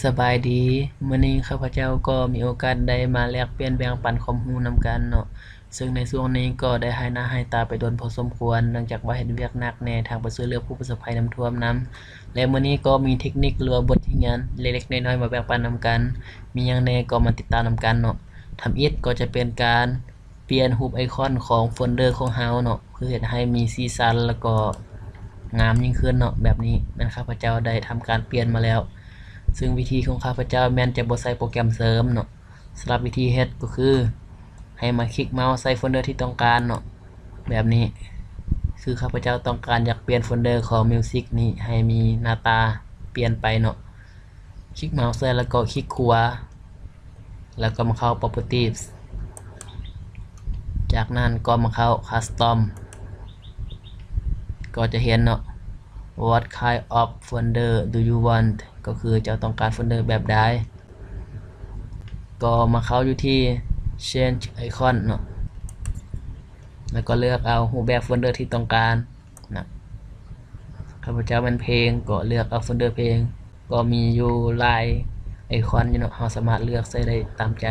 ສະບາຍດີ, ມື້ນີ້ຂ້າພະເຈົ້າກໍມີໂອກາດໄດ້ມາແລກປ່ຽນແບ່ງປັນຄວາມຮູ້ນຳກັນເນາະ. ເຊິ່ງໃນຊ່ວງນີ້ກໍໄດ້ຫາຍໜ້າຫາຍຕາໄປດົນພໍສົມຄວນ, ເນື່ອງຈາກວ່າເຮັດວຽກໜັກແດ່, ທັງໄປຊ່ວຍເຫຼືອຜູ້ປະສົບໄພນ້ຳຖ້ວມນຳ. ແລະ ມື້ນີ້ກໍມີເທັກນິກ ຫຼືວ່າບົດຮຽນເລັກໆນ້ອຍໆມາແບ່ງປັນນຳກັນ. ມີຫຍັງແດ່ກໍມາຕິດຕາມນຳກັນເນາະ. ທຳອິດກໍຈະເປັນການປ່ຽນຮູບໄອຄອນຂອງໂຟນເດີຂອງເຮົາເນາະ, ເພື່ອເຮັດໃຫ້ມີສີສັນ ແລ້ວກໍງາມຍິ່ງຂຶ້ນເນາະ. ແບບນີ້ແມ່ນຂ້າພະເຈົ້າໄດ້ທຳການປ່ຽນມາແລ້ວ. ເຊິ່ງວິທີຂອງຂ້າພະເຈົ້າແມ່ນຈະບໍ່ໃຊ້ໂປຣແກຣມເສີມເນາະ. ສຳລັບວິທີເຮັດກໍຄື ໃຫ້ມາຄລິກເມົາສ໌ໃສ່ໂຟນເດີທີ່ຕ້ອງການເນາະ, ແບບນີ້. ຄືຂ້າພະເຈົ້າຕ້ອງການຢາກປ່ຽນໂຟນເດີຂອງມິວສິກນີ້ໃຫ້ມີໜ້າຕາປ່ຽນໄປເນາະ. ຄລິກເມົາສ໌ໃສ່ ແລ້ວກໍຄລິກຂວາ, ແລ້ວກໍມາເຂົ້າ Properties. ຈາກນັ້ນກໍມາເຂົ້າ Custom. ກໍຈະເຫັນເນາະ, What kind of folder do you want? ກໍຄືເຈົ້າຕ້ອງການໂຟນເດີແບບໃດ. ກໍມາເຂົ້າຢູ່ທີ່ Change Icon ເນາະ, ແລ້ວກໍເລືອກເອົາຮູບແບບໂຟນເດີທີ່ຕ້ອງການນະ. ຂ້າພະເຈົ້າແມ່ນເພງ, ກໍເລືອກເອົາໂຟນເດີເພງ. ກໍມີຢູ່ຫຼາຍໄອຄອນຢູ່ເນາະ, ເຮົາສາມາດເລືອກໃຊ້ໄດ້ຕາມໃຈ.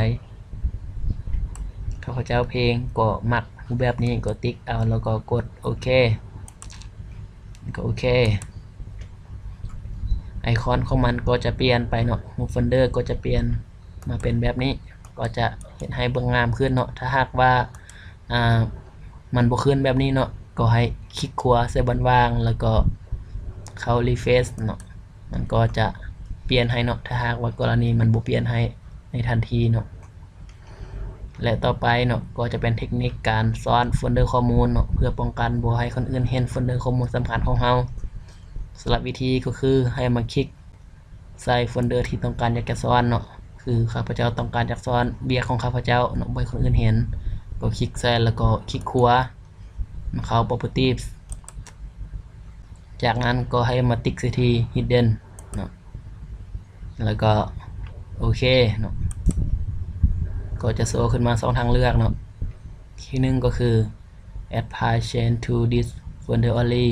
ຂ້າພະເຈົ້າເພງກໍມັກຮູບແບບນີ້, ກໍຕິກເອົາ ແລ້ວກໍກົດໂອເຄ, ກໍໂອເຄ. ໄອຄອນຂອງມັນກໍຈະປ່ຽນໄປເນາະ, ຮູບໂຟນເດີກໍຈະປ່ຽນມາເປັນແບບນີ້, ກໍຈະເຮັດໃຫ້ເບິ່ງງາມຂຶ້ນເນາະ. ຖ້າຫາກວ່າ ອ່າ ມັນບໍ່ຂຶ້ນແບບນີ້ເນາະ, ກໍໃຫ້ຄລິກຂວາໃສ່ບ່ອນວ່າງ ແລ້ວກໍເຂົ້າ Refresh ເນາະ, ມັນກໍຈະປ່ຽນໃຫ້ເນາະ, ຖ້າຫາກວ່າກໍລະນີມັນບໍ່ປ່ຽນໃຫ້ໃນທັນທີເນາະ. ແລະ ຕໍ່ໄປເນາະ ກໍຈະເປັນເທັກນິກການຊ້ອນໂຟນເດີຂໍ້ມູນເນາະ, ເພື່ອປ້ອງກັນບໍ່ໃຫ້ຄົນອື່ນເຫັນໂຟນເດີຂໍ້ມູນສຳຄັນຂອງເຮົາ. ສຳລັບວິທີກໍຄືໃຫ້ມາຄລິກ ໃສ່ໂຟນເດີທີ່ຕ້ອງການຢາກຈະຊ້ອນເນາະ, ຄືຂ້າພະເຈົ້າຕ້ອງການຢາກຊ້ອນວຽກຂອງຂ້າພະເຈົ້າເນາະ, ບໍ່ໃຫ້ຄົນອື່ນເຫັນ, ກໍຄລິກໃສ່ ແລ້ວກໍຄລິກຂວາ ມາເຂົ້າ Properties. ຈາກນັ້ນກໍໃຫ້ມາຕິກໃສ່ທີ່ Hidden ເນາະ, ແລ້ວກໍໂອເຄເນາະ, ກໍຈະໂຊຂຶ້ນມາສອງທາງເລືອກເນາະ. ທີໜຶ່ງກໍຄື Apply change to this folder only.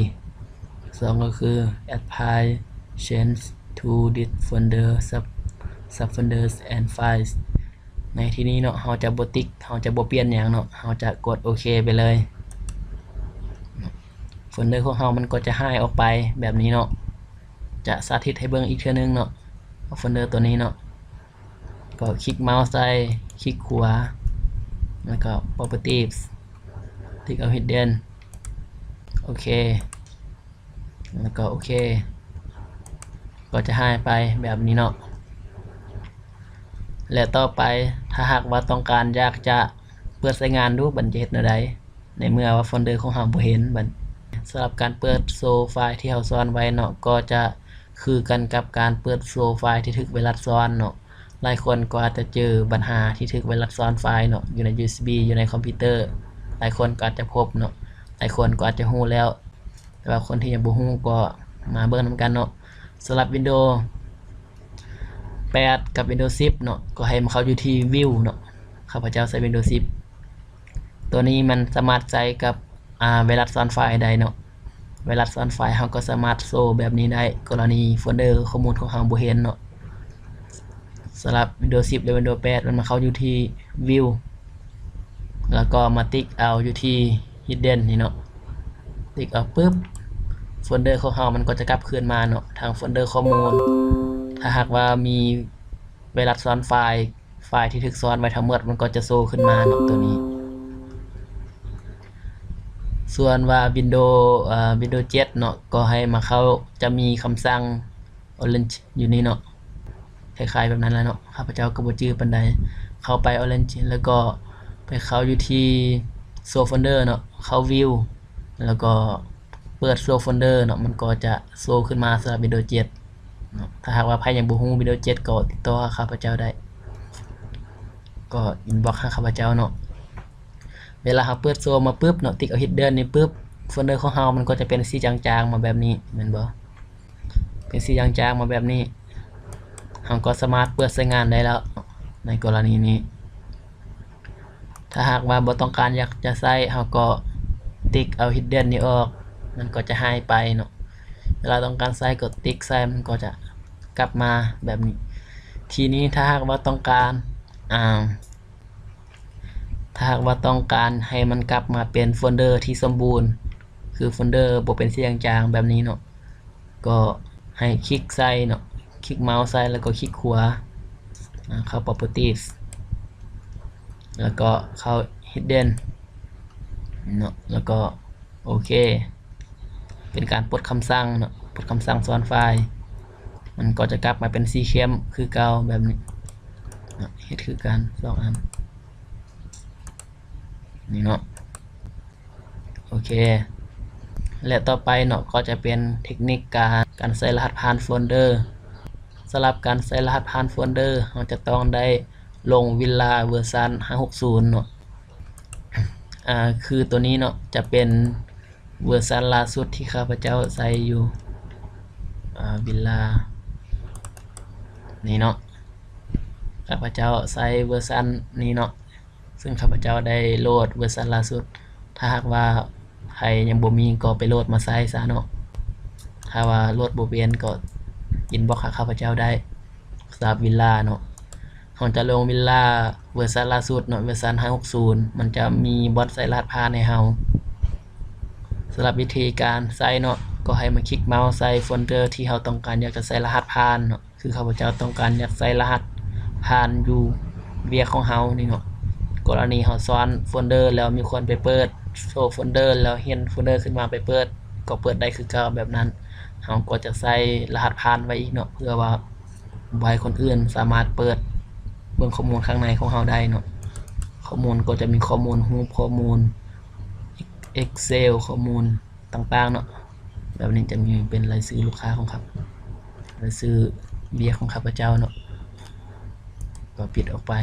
ສອງກໍຄື Apply change to this folder, sub, subfolders and files. ໃນທີ່ນີ້ເນາະ ເຮົາຈະບໍ່ຕິກ ເຮົາຈະບໍ່ປ່ຽນຫຍັງເນາະ, ເຮົາຈະກົດໂອເຄໄປເລີຍ. ໂຟນເດີຂອງເຮົາມັນກໍຈະຫາຍອອກໄປແບບນີ້ເນາະ. ຈະສາທິດໃຫ້ເບິ່ງອີກເທື່ອໜຶ່ງເນາະ, ໂຟນເດີຕົວນີ້ເນາະ. ກໍຄລິກເມົາສ໌ໃສ່ ຄລິກຂວາ ແລ້ວກໍ Properties, ຕິກເອົາ Hidden. ໂອເຄ ແລ້ວກໍໂອເຄ, ກໍຈະຫາຍໄປແບບນີ້ເນາະ. ແລະ ຕໍ່ໄປ ຖ້າຫາກວ່າຕ້ອງການຢາກຈະເປີດໃຊ້ງານດູ ບັດຈະເຮັດແນວໃດ? ໃນເມື່ອວ່າໂຟນເດີຂອງເຮົາບໍ່ເຫັນບັດ. ສຳລັບການເປີດໂຊໄຟລ໌ທີ່ເຮົາຊ້ອນໄວ້ເນາະ ກໍຈະຄືກັນກັບການເປີດໂຊໄຟລ໌ທີ່ຖືກໄວຣັສຊ້ອນເນາະ. ຫຼາຍຄົນກໍອາດຈະເຈີບັນຫາທີ່ຖືກໄວຣັສຊ້ອນໄຟລ໌ເນາະ ຢູ່ໃນ ຢູເອັສບີ ຢູ່ໃນຄອມພິວເຕີ. ຫຼາຍຄົນກໍອາດຈະພົບເນາະ, ຫຼາຍຄົນກໍອາດຈະຮູ້ແລ້ວ, ແຕ່ວ່າຄົນທີ່ຍັງບໍ່ຮູ້ກໍມາເບິ່ງນຳກັນເນາະ. ສຳລັບ Windows ແປດ ກັບ Windows ສິບເນາະ ກໍໃຫ້ມາເຂົ້າຢູ່ທີ່ View ເນາະ. ຂ້າພະເຈົ້າໃຊ້ Windows ສິບ. ຕົວນີ້ມັນສາມາດໃຊ້ກັບ ອ່າ ໄວຣັສຊ້ອນໄຟລ໌ໄດ້ເນາະ. ໄວຣັສຊ້ອນໄຟລ໌ເຮົາກໍສາມາດໂຊແບບນີ້ໄດ້ ກໍລະນີໂຟນເດີຂໍ້ມູນຂອງເຮົາບໍ່ເຫັນເນາະ. ສຳລັບ Windows ສິບ ແລະ Windows ແປດ ມັນມາເຂົ້າຢູ່ທີ່ View ແລ້ວກໍມາຕິກເອົາຢູ່ທີ່ Hidden ນີ້ເນາະ. ຕິກເອົາປຶບ ໂຟນເດີຂອງເຮົາມັນກໍຈະກັບຄືນມາເນາະ, ທັງໂຟນເດີຂໍ້ມູນ ຖ້າຫາກວ່າມີໄວຣັສຊ້ອນໄຟລ໌ ໄຟລ໌ທີ່ຖືກຊ້ອນໄວ້ທັງໝົດ ມັນກໍຈະໂຊຂຶ້ນມາເນາະ ຕົວນີ້. ສ່ວນວ່າ Windows ເອີ Windows ເຈັດເນາະ ກໍໃຫ້ມາເຂົ້າ ຈະມີຄຳສັ່ງ Orange ຢູ່ນີ້ເນາະ, ຄ້າຍໆແບບນັ້ນແຫຼະເນາະ, ຂ້າພະເຈົ້າກໍບໍ່ຈື່ປານໃດ. ເຂົ້າໄປ Orange ແລ້ວກໍໄປເຂົ້າຢູ່ທີ່ Show Folder ເນາະ, ເຂົ້າ View ແລ້ວກໍເປີດ Show Folder ເນາະ, ມັນກໍຈະໂຊຂຶ້ນມາສຳລັບ Windows ເຈັດເນາະ. ຖ້າຫາກວ່າໃຜຍັງບໍ່ຮູ້ Windows ເຈັດ ກໍຕິດຕໍ່ຫາຂ້າພະເຈົ້າໄດ້, ກໍ inbox ຫາຂ້າພະເຈົ້າເນາະ. ເວລາເຮົາເປີດໂຊມາປຶບເນາະ, ຕິກເອົາ Hidden ນີ້ປຶບ ໂຟນເດີຂອງເຮົາມັນກໍຈະເປັນສີຈາງໆມາແບບນີ້ ແມ່ນບໍ່? ເປັນສີຈາງໆມາແບບນີ້, ເຮົາກໍສາມາດເປີດໃຊ້ງານໄດ້ແລ້ວໃນກໍລະນີນີ້. ຖ້າຫາກວ່າບໍ່ຕ້ອງການຢາກຈະໃຊ້ ເຮົາກໍຕິກເອົາ Hidden ນີ້ອອກ, ມັນກໍຈະຫາຍໄປເນາະ. ເວລາຕ້ອງການໃຊ້ກໍຕິກໃສ່, ມັນກໍຈະກັບມາແບບນີ້. ທີນີ້ຖ້າຫາກວ່າຕ້ອງການ ອາ ຖ້າຫາກວ່າຕ້ອງການໃຫ້ມັນກັບມາເປັນໂຟນເດີທີ່ສົມບູນ ຄືໂຟນເດີບໍ່ເປັນສີຈາງໆແບບນີ້ເນາະ ກໍໃຫ້ຄລິກໃສ່ເນາະ ຄລິກເມົາສ໌ໃສ່ ແລ້ວກໍຄລິກຂວາ ອາ ເຂົ້າ Properties ແລ້ວກໍເຂົ້າ Hidden ເນາະ ແລ້ວກໍ ໂອເຄ ເປັນການປົດຄຳສັ່ງເນາະ ປົດຄຳສັ່ງຊ້ອນໄຟລ໌ ມັນກໍຈະກັບມາເປັນສີເຂັ້ມຄືເກົ່າແບບນີ້ເນາະ ເຮັດຄືກັນສອງອັນ ນີ້ເນາະ ໂອເຄ ແລະ ຕໍ່ໄປເນາະ ກໍຈະເປັນເທັກນິກການ ການໃສ່ລະຫັດຜ່ານໂຟນເດີ. ສຳລັບການໃສ່ລະຫັດຜ່ານໂຟນເດີ ເຮົາຈະຕ້ອງໄດ້ລົງວິນລາເວີຊັນຫ້າຫົກສູນເນາະ ອາ ຄືໂຕນີ້ເນາະ ຈະເປັນເວີຊັນລ່າສຸດທີ່ຂ້າພະເຈົ້າໃຊ້ຢູ່ ອາ ວິນລາ ນີ້ເນາະ ຂ້າພະເຈົ້າໃຊ້ເວີຊັນນີ້ເນາະ ເຊິ່ງຂ້າພະເຈົ້າໄດ້ໂຫຼດເວີຊັນລ່າສຸດ. ຖ້າຫາກວ່າໃຜຍັງບໍ່ມີກໍໄປໂຫຼດມາໃຊ້ຊະເນາະ ຖ້າວ່າໂຫຼດບໍ່ເປັນກໍອິນບັອກຫາຂ້າພະເຈົ້າໄດ້. ສຳລັບວິນລາເນາະ ເຮົາຈະລົງວິນລາເວີຊັນລ່າສຸດເນາະ ເວີຊັນຫ້າຫົກສູນ ມັນຈະມີບ່ອນໃສ່ລະຫັດຜ່ານໃຫ້ເຮົາ. ສຳລັບວິທີການໃສ່ເນາະ ກໍໃຫ້ມາຄລິກເມົາສ໌ໃສ່ໂຟນເດີທີ່ເຮົາຕ້ອງການຢາກຈະໃສ່ລະຫັດຜ່ານເນາະ ຄືຂ້າພະເຈົ້າຕ້ອງການຢາກໃສ່ລະຫັດຜ່ານຢູ່ວຽກຂອງເຮົານີ້ເນາະ. ກໍລະນີເຮົາຊ້ອນໂຟນເດີແລ້ວມີຄົນໄປເປີດໂຊໂຟນເດີ ແລ້ວເຫັນໂຟນເດີຂຶ້ນມາໄປເປີດ ກໍເປີດໄດ້ຄືເກົ່າແບບນັ້ນ. ເຮົາກໍຈະໃສ່ລະຫັດຜ່ານໄວ້ອີກເນາະ ເພື່ອວ່າບໍ່ໃຫ້ຄົນອື່ນສາມາດເປີດເບິ່ງຂໍ້ມູນຂ້າງໃນຂອງເຮົາໄດ້ເນາະ. ຂໍ້ມູນກໍຈະມີຂໍ້ມູນຮູບ, ຂໍ້ມູນ Excel, ຂໍ້ມູນຕ່າງໆເນາະ. ແບບນີ້ຈະມີເປັນລາຍຊື່ລູກຄ້າຂອງຂ້າພະເຈົ້າ ລາຍຊື່ວຽກຂອງຂ້າພະເຈົ້າເນາະ ກໍປິດອອກໄປ.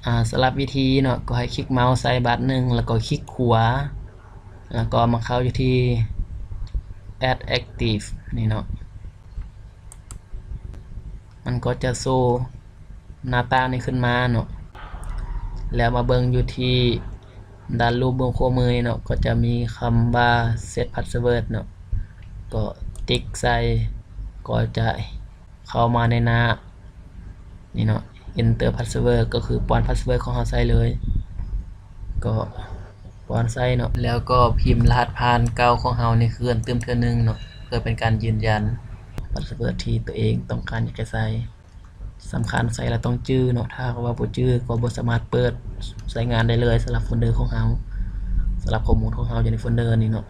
ອາ ສຳລັບວິທີເນາະ ກໍໃຫ້ຄລິກເມົາສ໌ໃສ່ບາດໜຶ່ງ ແລ້ວກໍຄລິກຂວາ ແລ້ວກໍມາເຂົ້າຢູ່ທີ່ Add Active ນີ້ເນາະ ມັນກໍຈະໂຊ ໜ້າຕ່າງນີ້ຂຶ້ນມາເນາະ ແລ້ວມາເບິ່ງຢູ່ທີ່ດ້ານຮູບເບິ່ງຄູ່ມືນີ້ເນາະ ກໍຈະມີຄຳວ່າ Set Password ເນາະ ກໍຕິກໃສ່ ກໍຈະເຂົ້າມາໃນໜ້ານີ້ເນາະ Enter Password ກໍຄືປ້ອນພາສເວີດຂອງເຮົາໃສ່ເລີຍ ກໍປ້ອນໃສ່ເນາະ ແລ້ວກໍພິມລະຫັດຜ່ານເກົ່າຂອງເຮົານີ້ຄືນຕື່ມເທື່ອໜຶ່ງເນາະ ເພື່ອເປັນການຢືນຢັນພາສເວີດທີ່ຕົວເອງຕ້ອງການຢາກຈະໃສ່. ສຳຄັນໃສ່ແລ້ວຕ້ອງຈື່ເນາະ ຖ້າຫາກວ່າບໍ່ຈື່ກໍບໍ່ສາມາດເປີດໃຊ້ງານໄດ້ເລີຍ ສຳລັບໂຟນເດີຂອງເຮົາ ສຳລັບຂໍ້ມູນຂອງເຮົາຢູ່ໃນໂຟນເດີນີ້ເນາະ.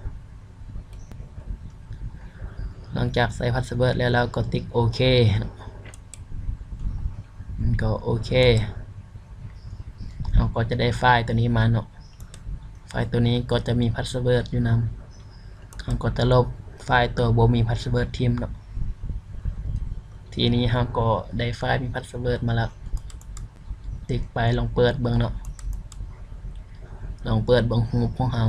ຫຼັງຈາກໃສ່ພາສເວີດແລ້ວ ເຮົາກໍຕິກໂອເຄ ມັນກໍໂອເຄ ເຮົາກໍຈະໄດ້ໄຟລ໌ຕົວນີ້ມາເນາະ. ໄຟລ໌ຕົວນີ້ກໍຈະມີພາສເວີດຢູ່ນຳ ເຮົາກໍຈະລົບໄຟລ໌ຕົວບໍ່ມີພາສເວີດຖິ້ມເນາະ. ທີນີ້ເຮົາກໍໄດ້ໄຟລ໌ມີພາສເວີດມາແລ້ວ ຕິກໄປ ລອງເປີດເບິ່ງເນາະ ລອງເປີດເບິ່ງຮູບຂອງເຮົາ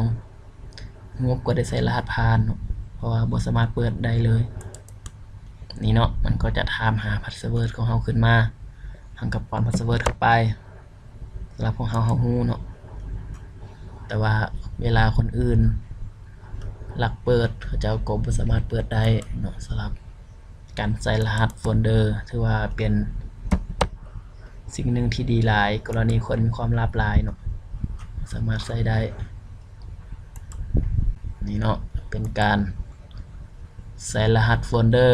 ຮູບກໍໄດ້ໃສ່ລະຫັດຜ່ານເນາະ ເພາະວ່າບໍ່ສາມາດເປີດໄດ້ເລີຍ. ນີ້ເນາະ ມັນກໍຈະຖາມຫາພາສເວີດຂອງເຮົາຂຶ້ນມາ ເຮົາກໍປ້ອນພາສເວີດເຂົ້າໄປ. ສຳລັບຂອງເຮົາ ເຮົາຮູ້ເນາະ ແຕ່ວ່າເວລາຄົນອື່ນລັກເປີດ ເຂົາເຈົ້າກໍບໍ່ສາມາດເປີດໄດ້ເນາະ. ສຳລັບການໃສ່ລະຫັດໂຟນເດີ ຖືວ່າເປັນສິ່ງໜຶ່ງທີ່ດີຫຼາຍ ກໍລະນີຄົນມີຄວາມລັບຫຼາຍເນາະ ສາມາດໃສ່ໄດ້. ນີ້ເນາະ ເປັນການໃສ່ລະຫັດໂຟນເດີ.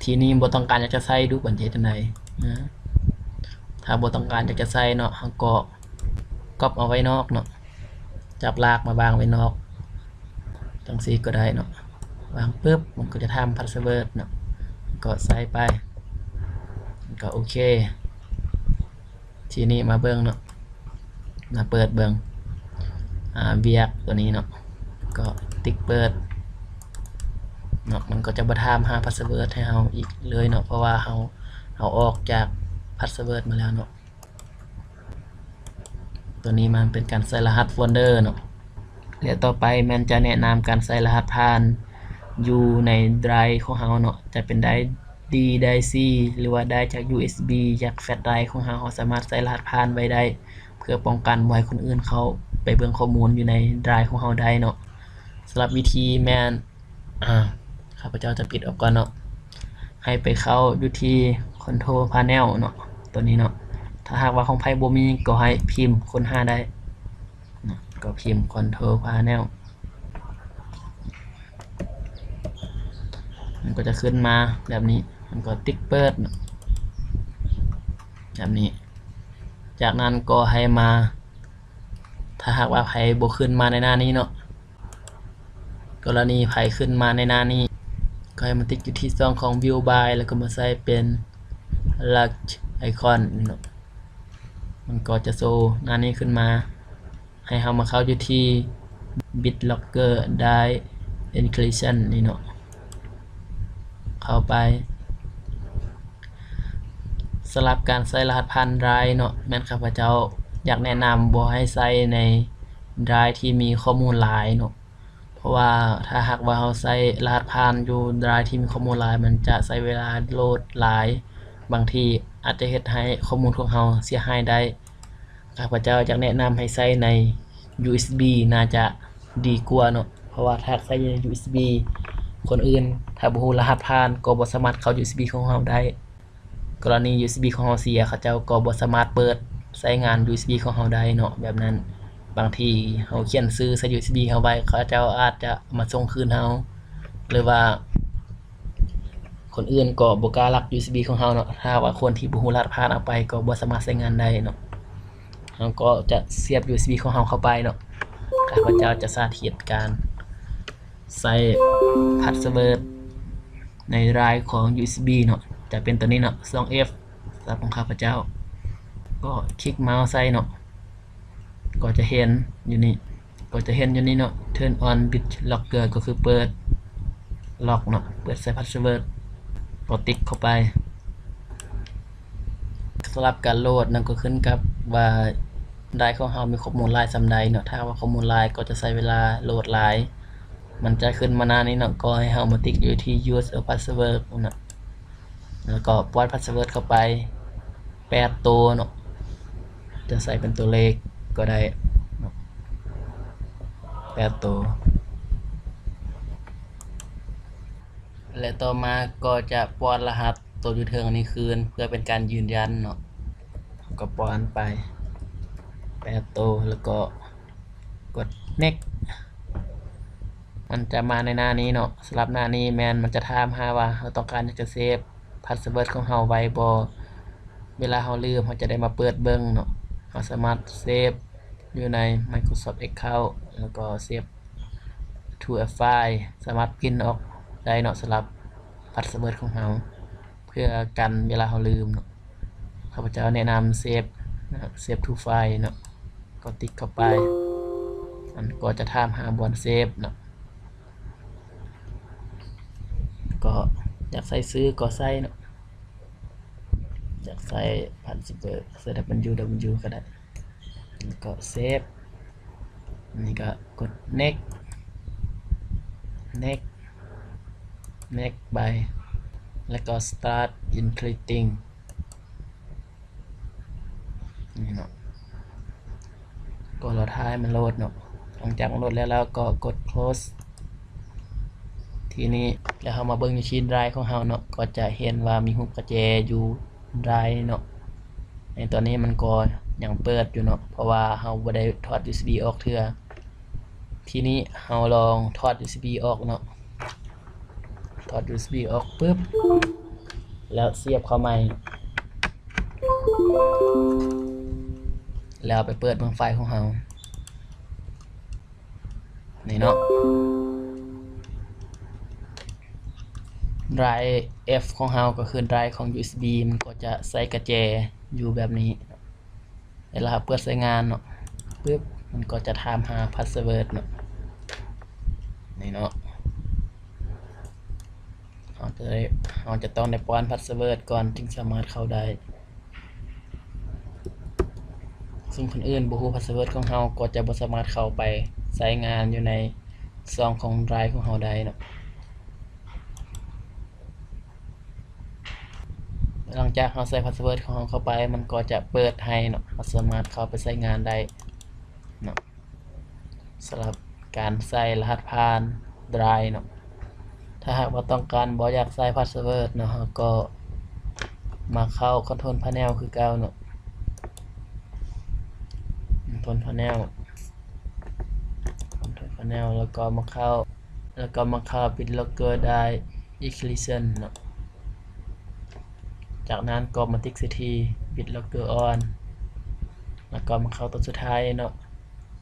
ທີນີ້ບໍ່ຕ້ອງການຢາກຈະໃສ່ດຸ ບັດນີ້ເຮັດຈັ່ງໃດນະ? ຖ້າບໍ່ຕ້ອງການຢາກຈະໃສ່ເນາະ ເຮົາກໍກັອບເອົາໄວ້ນອກເນາະ ຈັບລາກມາວາງໄວ້ນອກ ຈັ່ງຊີ້ກໍໄດ້ເນາະ. ວາງປຶບ ມັນກໍຈະຖາມພາສເວີດເນາະ ກໍໃສ່ໄປ ກໍໂອເຄ. ທີນີ້ມາເບິ່ງເນາະ ມາເປີດເບິ່ງ ອາ ວຽກຕົວນີ້ເນາະ ກໍຕິກເປີດເນາະ ມັນກໍຈະບໍ່ຖາມຫາພາສເວີດໃຫ້ເຮົາອີກເລີຍເນາະ ເພາະວ່າເຮົາ ເຮົາອອກຈາກພາສເວີດມາແລ້ວເນາະ. ຕົວນີ້ມັນເປັນການໃສ່ລະຫັດໂຟນເດີເນາະ ແລະ ຕໍ່ໄປແມ່ນຈະແນະນຳການໃສ່ລະຫັດຜ່ານຢູ່ໃນໄດຣຂອງເຮົາເນາະ ຈະເປັນໄດຣ ດີ ໄດຣຊີ ຫຼືວ່າໄດຣຈາກ ຢູເອັສບີ ຈາກແຟລດໄດຣຂອງເຮົາ ເຮົາສາມາດໃສ່ລະຫັດຜ່ານໄວ້ໄດ້ ເພື່ອປ້ອງກັນບໍ່ໃຫ້ຄົນອື່ນເຂົ້າໄປເບິ່ງຂໍ້ມູນຢູ່ໃນໄດຣຂອງເຮົາໄດ້ເນາະ. ສຳລັບວິທີແມ່ນ ອາ ຂ້າພະເຈົ້າຈະປິດອອກກ່ອນເນາະ. ໃຫ້ໄປເຂົ້າຢູ່ທີ່ Control Panel ເນາະ ຕົວນີ້ເນາະ. ຖ້າຫາກວ່າຂອງໃຜບໍ່ມີ ກໍໃຫ້ພິມຄົ້ນຫາໄດ້ເນາະ ກໍພິມ Control Panel ມັນກໍຈະຂຶ້ນມາແບບນີ້ ມັນກໍຕິກເປີດເນາະ ແບບນີ້. ຈາກນັ້ນກໍໃຫ້ມາ ຖ້າຫາກວ່າໃຜບໍ່ຂຶ້ນມາໃນໜ້ານີ້ເນາະ ກໍລະນີໃຜຂຶ້ນມາໃນໜ້ານີ້ ກໍໃຫ້ມາຕິກຢູ່ທີ່ຊ່ອງຂອງ View By ແລ້ວກໍມາໃສ່ເປັນ Lock Icon ເນາະ ມັນກໍຈະໂຊໜ້ານີ້ຂຶ້ນມາ. ໃຫ້ເຮົາມາເຂົ້າຢູ່ທີ່ BitLocker Drive Encryption ນີ້ເນາະ ເຂົ້າໄປ. ສຳລັບການໃສ່ລະຫັດຜ່ານ Drive ເນາະ ແມ່ນຂ້າພະເຈົ້າຢາກແນະນຳບໍ່ໃຫ້ໃສ່ໃນ Drive ທີ່ມີຂໍ້ມູນຫຼາຍເນາະ ເພາະວ່າຖ້າຫາກວ່າເຮົາໃສ່ລະຫັດຜ່ານຢູ່ Drive ທີ່ມີຂໍ້ມູນຫຼາຍ ມັນຈະໃຊ້ເວລາໂຫຼດຫຼາຍ ບາງທີອາດຈະເຮັດໃຫ້ຂໍ້ມູນຂອງເຮົາເສຍຫາຍໄດ້. ຂ້າພະເຈົ້າຢາກແນະນຳໃຫ້ໃຊ້ໃນ ຢູເອັສບີ ໜ້າຈະດີກວ່າເນາະ ເພາະວ່າຖ້າໃຊ້ ຢູເອັສບີ ຄົນອື່ນຖ້າບໍ່ຮູ້ລະຫັດຜ່ານກໍບໍ່ສາມາດເຂົ້າ ຢູເອັສບີ ຂອງເຮົາໄດ້. ກໍລະນີ ຢູເອັສບີ ຂອງເຮົາເສຍ ເຂົາເຈົ້າກໍບໍ່ສາມາດເປີດໃຊ້ງານ ຢູເອັສບີ ຂອງເຮົາໄດ້ເນາະ. ແບບນັ້ນ ບາງທີເຮົາຂຽນຊື່ໃສ່ ຢູເອັສບີ ເຮົາໄວ້ ເຂົາເຈົ້າອາດຈະມາສົ່ງຄືນເຮົາ ຫຼືວ່າ ຄົນອື່ນກໍບໍ່ກ້າລັກ ຢູເອັສບີ ຂອງເຮົາເນາະ. ຖ້າວ່າຄົນທີ່ບໍ່ຮູ້ລະຫັດຜ່ານເອົາໄປ ກໍບໍ່ສາມາດໃຊ້ງານໄດ້ເນາະ. ເຮົາກໍຈະສຽບ ຢູເອັສບີ ຂອງເຮົາເຂົ້າໄປເນາະ. ຂ້າພະເຈົ້າຈະສາທິດການໃສ່ພາສເວີດໃນ Drive ຂອງ ຢູເອັສບີ ເນາະ. ຈະເປັນຕົວນີ້ເນາະ ສອງເອັຟ ສຳລັບຂອງຂ້າພະເຈົ້າ. ກໍຄລິກເມົາສ໌ໃສ່ເນາະ. ກໍຈະເຫັນຢູ່ນີ້ ກໍຈະເຫັນຢູ່ນີ້ເນາະ Turn on BitLocker ກໍຄືເປີດລັອກເນາະ ເປີດໃສ່ພາສເວີດ ກໍຕິກເຂົ້າໄປ. ສຳລັບການໂຫຼດນັ້ນກໍຂຶ້ນກັບວ່າ Drive ຂອງເຮົາມີຂໍ້ມູນຫຼາຍສ່ຳໃດເນາະ. ຖ້າວ່າຂໍ້ມູນຫຼາຍກໍຈະໃຊ້ເວລາໂຫຼດຫຼາຍ ມັນຈະຂຶ້ນມາໜ້ານີ້ເນາະ. ກໍໃຫ້ເຮົາມາຕິກຢູ່ທີ່ Use a password ເນາະ ແລ້ວກໍປ້ອນພາສເວີດເຂົ້າໄປ ແປດໂຕເນາະ. ຈະໃສ່ເປັນຕົວເລກກໍໄດ້ເນາະ ແປດໂຕ. ແລະ ຕໍ່ມາກໍຈະປ້ອນລະຫັດໂຕຢູ່ເທິງນີ້ຄືນ ເພື່ອເປັນການຢືນຢັນເນາະ. ກໍປ້ອນໄປແປດໂຕ ແລ້ວກໍກົດ Next. ມັນຈະມາໃນໜ້ານີ້ເນາະ. ສຳລັບໜ້ານີ້ແມ່ນມັນຈະຖາມຫາວ່າເຮົາຕ້ອງການຢາກຈະເຊບ ພາສເວີດຂອງເຮົາໄວ້ບໍ່ ເວລາເຮົາລືມ ເຮົາຈະໄດ້ມາເປີດເບິ່ງເນາະ. ເຮົາສາມາດເຊບຢູ່ໃນ Microsoft Account ແລ້ວກໍເຊບ to a file ສາມາດປິ່ນອອກໄດ້ເນາະ ສຳລັບພາສເວີດຂອງເຮົາ ເພື່ອກັນເວລາເຮົາລືມເນາະ. ຂ້າພະເຈົ້າແນະນຳເຊບ ເຊບ to file ເນາະ ກໍຕິກເຂົ້າໄປ ມັນກໍຈະຖາມຫາບ່ອນເຊບເນາະ. ກໍຢາກໃສ່ຊື່ກໍໃສ່ເນາະ ຢາກໃສ່ພາສເວີດ ໃສ່ www ກໍໄດ້ ແລ້ວກໍເຊບ. ນີ້ກໍກົດ Next Next Next ໄປ ແລ້ວກໍ Start Encrypting ນີ້ເນາະ. ກໍລໍຖ້າໃຫ້ມັນໂຫຼດເນາະ. ຫຼັງຈາກມັນໂຫຼດແລ້ວ ເຮົາກໍກົດ Close. ທີນີ້ແລ້ວເຮົາມາເບິ່ງຢູ່ທີ່ Drive ຂອງເຮົາເນາະ ກໍຈະເຫັນວ່າມີຮູບກະແຈຢູ່ Drive ເນາະ. ໃນຕອນນີ້ມັນກໍຍັງເປີດຢູ່ເນາະ ເພາະວ່າເຮົາບໍ່ໄດ້ຖອດ ຢູເອັສບີ ອອກເທື່ອ. ທີນີ້ເຮົາລອງຖອດ ຢູເອັສບີ ອອກເນາະ. ຖອດ ຢູເອັສບີ ອອກປຶບ ແລ້ວສຽບເຂົ້າໃໝ່ ແລ້ວໄປເປີດເບິ່ງໄຟລ໌ຂອງເຮົາ ນີ້ເນາະ. Drive F ຂອງເຮົາກໍຄື Drive ຂອງ ຢູເອັສບີ ມັນກໍຈະໃສ່ກະແຈຢູ່ແບບນີ້. ເວລາເຮົາເປີດໃຊ້ງານເນາະ ປຶບ ມັນກໍຈະຖາມຫາພາສເວີດເນາະ ນີ້ເນາະ. ເຮົາຈະໄດ້ ເຮົາຈະຕ້ອງໄດ້ປ້ອນພາສເວີດກ່ອນ ຈຶ່ງສາມາດເຂົ້າໄດ້. ເຊິ່ງຄົນອື່ນບໍ່ຮູ້ພາສເວີດຂອງເຮົາ ກໍຈະບໍ່ສາມາດເຂົ້າໄປໃຊ້ງານຢູ່ໃນຊ່ອງຂອງ Drive ຂອງເຮົາໄດ້ເນາະ. ຫຼັງຈາກເຮົາໃສ່ພາສເວີດຂອງເຮົາເຂົ້າໄປ ມັນກໍຈະເປີດໃຫ້ເນາະ ເຮົາສາມາດເຂົ້າໄປໃຊ້ງານໄດ້ເນາະ. ສຳລັບການໃສ່ລະຫັດຜ່ານ Drive ເນາະ. ຖ້າຫາກວ່າຕ້ອງການບໍ່ຢາກໃສ່ພາສເວີດເນາະ ເຮົາກໍມາເຂົ້າຄອນໂທຣພາເນວຄືເກົ່າເນາະ ຄອນໂທຣພາເນວ ຄອນໂທຣພາເນວ ແລ້ວກໍມາເຂົ້າ ແລ້ວກໍມາເຂົ້າ BitLocker Dye Encryption ເນາະ. ຈາກນັ້ນກໍມາຕິກໃສ່ທີ່ BitLocker On ແລ້ວກໍມາເຂົ້າຕົວສຸດທ້າຍເນາະ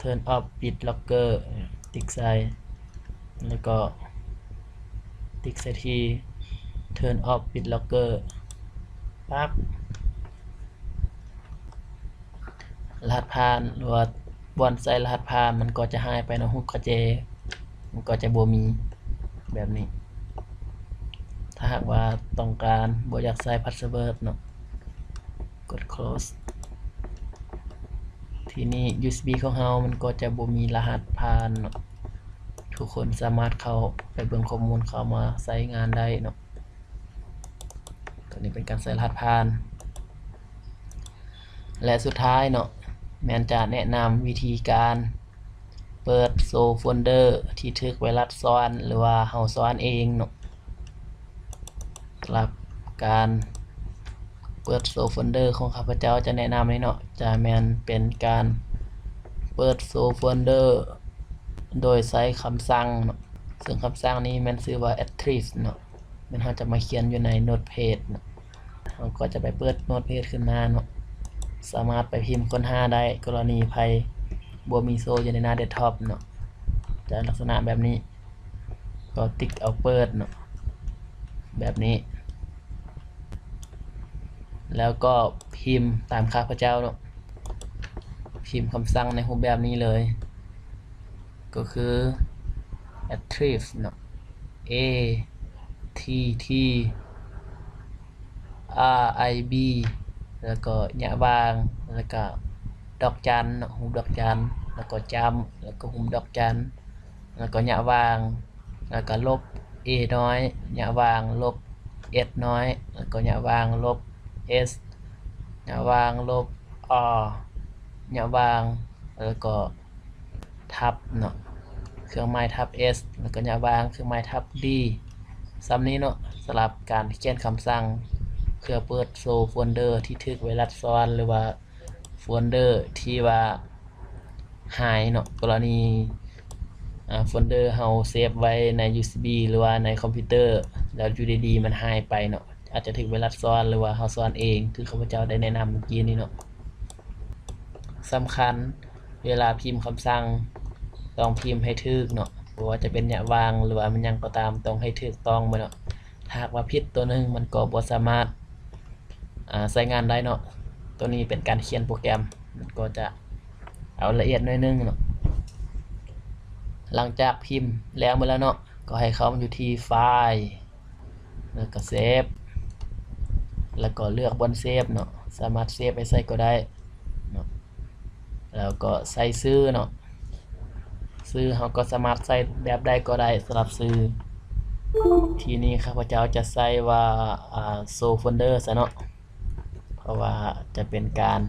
Turn off BitLocker ຕິກໃສ່ ແລ້ວກໍຕິກໃສ່ທີ່ Turn off BitLocker ປັບ. ລະຫັດຜ່ານ ຫຼືວ່າບ່ອນໃສ່ລະຫັດຜ່ານ ມັນກໍຈະຫາຍໄປເນາະ ຮູບກະແຈ ມັນກໍຈະບໍ່ມີແບບນີ້. ຖ້າຫາກວ່າຕ້ອງການບໍ່ຢາກໃສ່ພາສເວີດເນາະ ກົດ close. ທີນີ້ ຢູເອສບີ ຂອງເຮົາມັນກໍຈະບໍ່ມີລະຫັດຜ່ານເນາະ ທຸກຄົນສາມາດເຂົ້າໄປເບິ່ງຂໍ້ມູນ ເຂົ້າມາໃຊ້ງານໄດ້ເນາະ. ຕົວນີ້ເປັນການໃສ່ລະຫັດຜ່ານ ແລະ ສຸດທ້າຍເນາະ ແມ່ນຈະແນະນຳວິທີການເປີດໂຊໂຟນເດີທີ່ຖືກໄວຣັສຊ້ອນ ຫຼືວ່າເຮົາຊ້ອນເອງເນາະ. ສຳລັບການເປີດໂຊໂຟນເດີຂອງຂ້າພະເຈົ້າຈະແນະນຳນີ້ເນາະ ຈະແມ່ນເປັນການເປີດໂຊໂຟນເດີໂດຍໃຊ້ຄຳສັ່ງເນາະ ເຊິ່ງຄຳສັ່ງນີ້ແມ່ນຊື່ວ່າ Active ເນາະ. ແມ່ນເຮົາຈະມາຂຽນຢູ່ໃນ Notepad ເນາະ ເຮົາກໍຈະໄປເປີດ Notepad ຂຶ້ນມາເນາະ ສາມາດໄປພິມຄົ້ນຫາໄດ້ ກໍລະນີໃຜບໍ່ມີໂຊຢູ່ໃນໜ້າ Desktop ເນາະ ຈະລັກສະນະແບບນີ້ ກໍຕິກເອົາເປີດເນາະ ແບບນີ້ ແລ້ວກໍພິມຕາມຂ້າພະເຈົ້າເນາະ ພິມຄຳສັ່ງໃນຮູບແບບນີ້ເລີຍ ກໍຄື Active ເນາະ A T T R I B ແລ້ວກໍຍະຫວ່າງ ແລ້ວກໍດອກຈັນເນາະ ຮູບດອກຈັນ ແລ້ວກໍຈ້ຳ ແລ້ວກໍຮູບດອກຈັນ ແລ້ວກໍຍະຫວ່າງ ແລ້ວກໍລົບ A ນ້ອຍ ຍະຫວ່າງ ລົບ S ນ້ອຍ ແລ້ວກໍຍະຫວ່າງ ລົບ S ຍະຫວ່າງ ລົບ R ຍະຫວ່າງ ແລ້ວກໍ ທັບເນາະ ເຄື່ອງໝາຍທັບ S ແລ້ວກໍຍະຫວ່າງ ເຄື່ອງໝາຍທັບ D ສ່ຳນີ້ເນາະ ສຳລັບການຂຽນຄຳສັ່ງເພື່ອເປີດໂຊໂຟນເດີທີ່ຖືກໄວຣັສຊ້ອນ ຫຼືວ່າໂຟນເດີທີ່ວ່າຫາຍເນາະ ກໍລະນີ ອາ ໂຟນເດີເຮົາເຊບໄວ້ໃນ ຢູເອສບີ ຫຼືວ່າໃນຄອມພິວເຕີ ແລ້ວຢູ່ດີໆມັນຫາຍໄປເນາະ ອາດຈະຖືກໄວຣັສຊ້ອນ ຫຼືວ່າເຮົາຊ້ອນເອງ ຄືຂ້າພະເຈົ້າໄດ້ແນະນຳເມື່ອກີ້ນີ້ເນາະ. ສຳຄັນ ເວລາພິມຄຳສັ່ງ ຕ້ອງພິມໃຫ້ຖືກເນາະ ບໍ່ວ່າຈະເປັນຍະຫວ່າງ ຫຼືວ່າແມ່ນຫຍັງກໍຕາມ ຕ້ອງໃຫ້ຖືກຕ້ອງໝົດເນາະ ຖ້າຫາກວ່າຜິດຕົວໜຶ່ງ ມັນກໍບໍ່ສາມາດ ອາ ໃຊ້ງານໄດ້ເນາະ. ຕົວນີ້ເປັນການຂຽນໂປຣແກຣມ ມັນກໍຈະເອົາລະອຽດໜ້ອຍໜຶ່ງເນາະ. ຫຼັງຈາກພິມແລ້ວໝົດແລ້ວເນາະ ກໍໃຫ້ເຂົ້າມາຢູ່ທີ່ File ແລ້ວກໍ Save ແລ້ວກໍເລືອກບ່ອນເຊບເນາະ ສາມາດເຊບໄປໃສກໍໄດ້ເນາະ ແລ້ວກໍໃສ່ຊື່ເນາະ ຊື່ເຮົາກໍສາມາດໃສ່ແບບໃດກໍໄດ້ສຳລັບຊື່. ທີນີ້ຂ້າພະເຈົ້າຈະໃສ່ວ່າ ອາ Show Folder ຊະເນາະ ເພາະວ່າຈະເປັນການ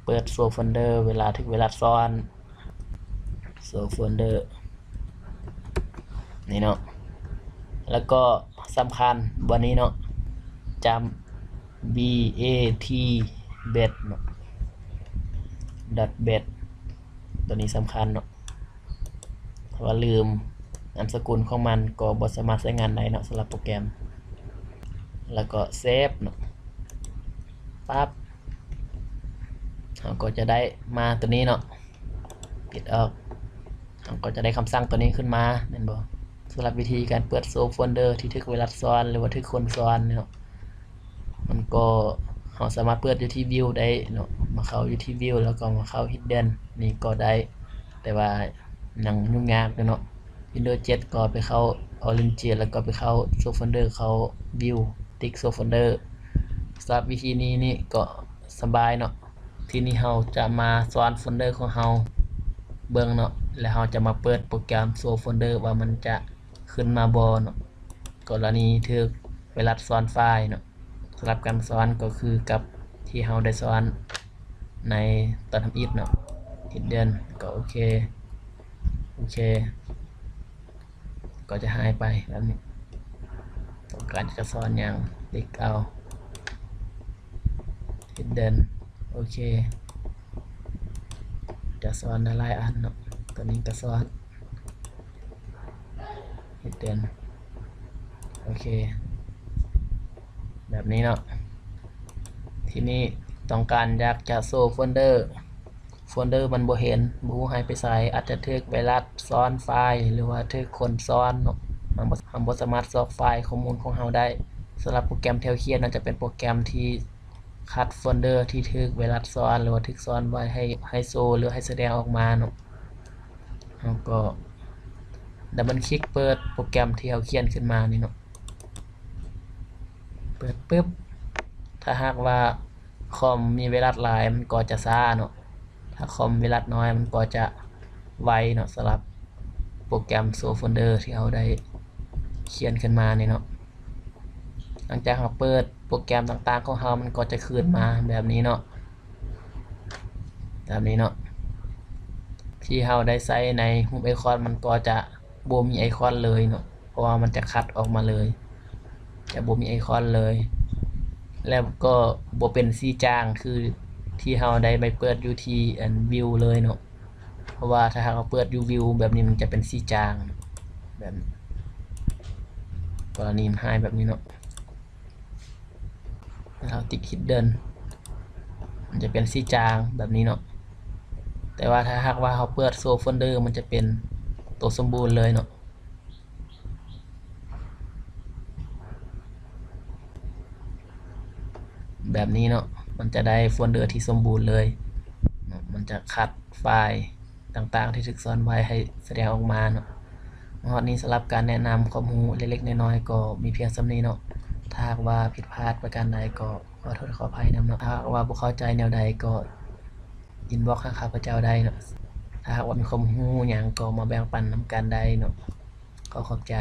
ເປີດ Show Folder ເວລາຖືກໄວຣັສຊ້ອນ. Show Folder ນີ້ເນາະ ແລ້ວກໍສຳຄັນບ່ອນນີ້ເນາະ ຈຳ B A T bat ເນາະ dot bat ຕົວນີ້ສຳຄັນເນາະ ຖ້າວ່າລືມນາມສະກຸນຂອງມັນກໍບໍ່ສາມາດໃຊ້ງານໄດ້ເນາະ ສຳລັບໂປຣແກຣມ ແລ້ວກໍ Save ເນາະ ປັບ ເຮົາກໍຈະໄດ້ມາຕົວນີ້ເນາະ ປິດອອກ ເຮົາກໍຈະໄດ້ຄຳສັ່ງຕົວນີ້ຂຶ້ນມາ ແມ່ນບໍ່? ສຳລັບວິທີການເປີດ Show Folder ທີ່ຖືກໄວຣັສຊ້ອນ ຫຼືວ່າຖືກຄົນຊ້ອນເນາະ ມັນກໍ ເຮົາສາມາດເປີດຢູ່ທີ່ View ໄດ້ເນາະ ມາເຂົ້າຢູ່ທີ່ View ແລ້ວກໍມາເຂົ້າ Hidden ນີ້ກໍໄດ້ ແຕ່ວ່າຍັງຫຍຸ້ງຍາກຢູ່ເນາະ. Windows ເຈັດ ກໍໄປເຂົ້າ Orange ແລ້ວກໍໄປເຂົ້າ Show Folder ເຂົ້າ View ຕິກ Show Folder. ສຳລັບວິທີນີ້ນີ້ກໍສະບາຍເນາະ. ທີນີ້ເຮົາຈະມາຊ້ອນໂຟນເດີຂອງເຮົາເບິ່ງເນາະ ແລ້ວເຮົາຈະມາເປີດໂປຣແກຣມ Show Folder ວ່າມັນຈະຂຶ້ນມາບໍ່ເນາະ ກໍລະນີຖືກໄວຣັສຊ້ອນໄຟລ໌ເນາະ. ສຳລັບການຊ້ອນກໍຄືກັບທີ່ເຮົາໄດ້ຊ້ອນໃນຕອນທຳອິດເນາະ Hidden ກໍໂອເຄ ໂອເຄ ກໍຈະຫາຍໄປແບບນີ້. ການຈະສອນຫຍັງ ຄລິກເອົາ Hidden ໂອເຄ ຈະສອນຫຼາຍໆອັນເນາະ ຕົວນີ້ກະສອນ Hidden ໂອເຄ ແບບນີ້ເນາະ ທີນີ້ຕ້ອງການຢາກຈະໂຊໂຟນເດີ ໂຟນເດີມັນບໍ່ເຫັນ ບໍ່ຮູ້ໃຫ້ໄປໃສ ອາດຈະຖືກໄວຣັສຊ້ອນໄຟລ໌ ຫຼືວ່າຖືກຄົນຊ້ອນເນາະ ເຮົາບໍ່ ເຮົາບໍ່ສາມາດຊອກໄຟລ໌ຂໍ້ມູນຂອງເຮົາໄດ້. ສຳລັບໂປຣແກຣມທີ່ເຮົາຂຽນນັ້ນຈະເປັນໂປຣແກຣມທີ່ຂັດໂຟນເດີທີ່ຖືກໄວຣັສຊ້ອນ ຫຼືວ່າຖືກຊ້ອນໄວ້ໃຫ້ ໃຫ້ໂຊ ຫຼືໃຫ້ສະແດງອອກມາເນາະ. ເຮົາກໍດັບເບິນຄລິກເປີດໂປຣແກຣມທີ່ເຮົາຂຽນຂຶ້ນມານີ້ເນາະ. ເປີດປຶບ ຖ້າຫາກວ່າຄອມມີໄວຣັສຫຼາຍ ມັນກໍຈະຊ້າເນາະ ຖ້າຄອມໄວຣັສນ້ອຍ ມັນກໍຈະໄວເນາະ ສຳລັບໂປຣແກຣມໂຊໂຟນເດີທີ່ເຮົາໄດ້ຂຽນຂຶ້ນມານີ້ເນາະ. ຫຼັງຈາກເຮົາເປີດໂປຣແກຣມຕ່າງໆຂອງເຮົາ ມັນກໍຈະຂຶ້ນມາແບບນີ້ເນາະ ແບບນີ້ເນາະ ທີ່ເຮົາໄດ້ໃຊ້ໃນຮູບໄອຄອນ ມັນກໍຈະບໍ່ມີໄອຄອນເລີຍເນາະ ເພາະວ່າມັນຈະຂັດອອກມາເລີຍ ຈະບໍ່ມີໄອຄອນເລີຍ ແລ້ວກໍບໍ່ເປັນສີຈາງຄືທີ່ເຮົາໄດ້ໄປເປີດຢູ່ທີ່ອັນ View ເລີຍເນາະ. ເພາະວ່າຖ້າຫາກເຮົາເປີດຢູ່ View ແບບນີ້ ມັນຈະເປັນສີຈາງ ແບບ ກໍລະນີມັນຫາຍແບບນີ້ເນາະ ແລ້ວເຮົາຕິດ Hidden ມັນຈະເປັນສີຈາງແບບນີ້ເນາະ. ແຕ່ວ່າຖ້າຫາກວ່າເຮົາເປີດໂຊໂຟນເດີ ມັນຈະເປັນໂຕສົມບູນເລີຍເນາະ ແບບນີ້ເນາະ ມັນຈະໄດ້ໂຟນເດີທີ່ສົມບູນເລີຍເນາະ ມັນຈະຂັດໄຟລ໌ຕ່າງໆທີ່ຖືກຊ້ອນໄວ້ໃຫ້ສະແດງອອກມາເນາະ. ມາຮອດນີ້ ສຳລັບການແນະນຳຄວາມຮູ້ເລັກໆນ້ອຍໆ ກໍມີພຽງສ່ຳນີ້ເນາະ. ຖ້າຫາກວ່າຜິດພາດປະການໃດ ກໍຂໍໂທດຂໍອະໄພນຳເນາະ. ຖ້າຫາກວ່າບໍ່ເຂົ້າໃຈແນວໃດ ກໍ inbox ຫາຂ້າພະເຈົ້າໄດ້ເນາະ. ຖ້າຫາກວ່າມີຄວາມຮູ້ຫຍັງ ກໍມາແບ່ງປັນນຳກັນໄດ້ເນາະ. ຂໍຂອບໃຈ.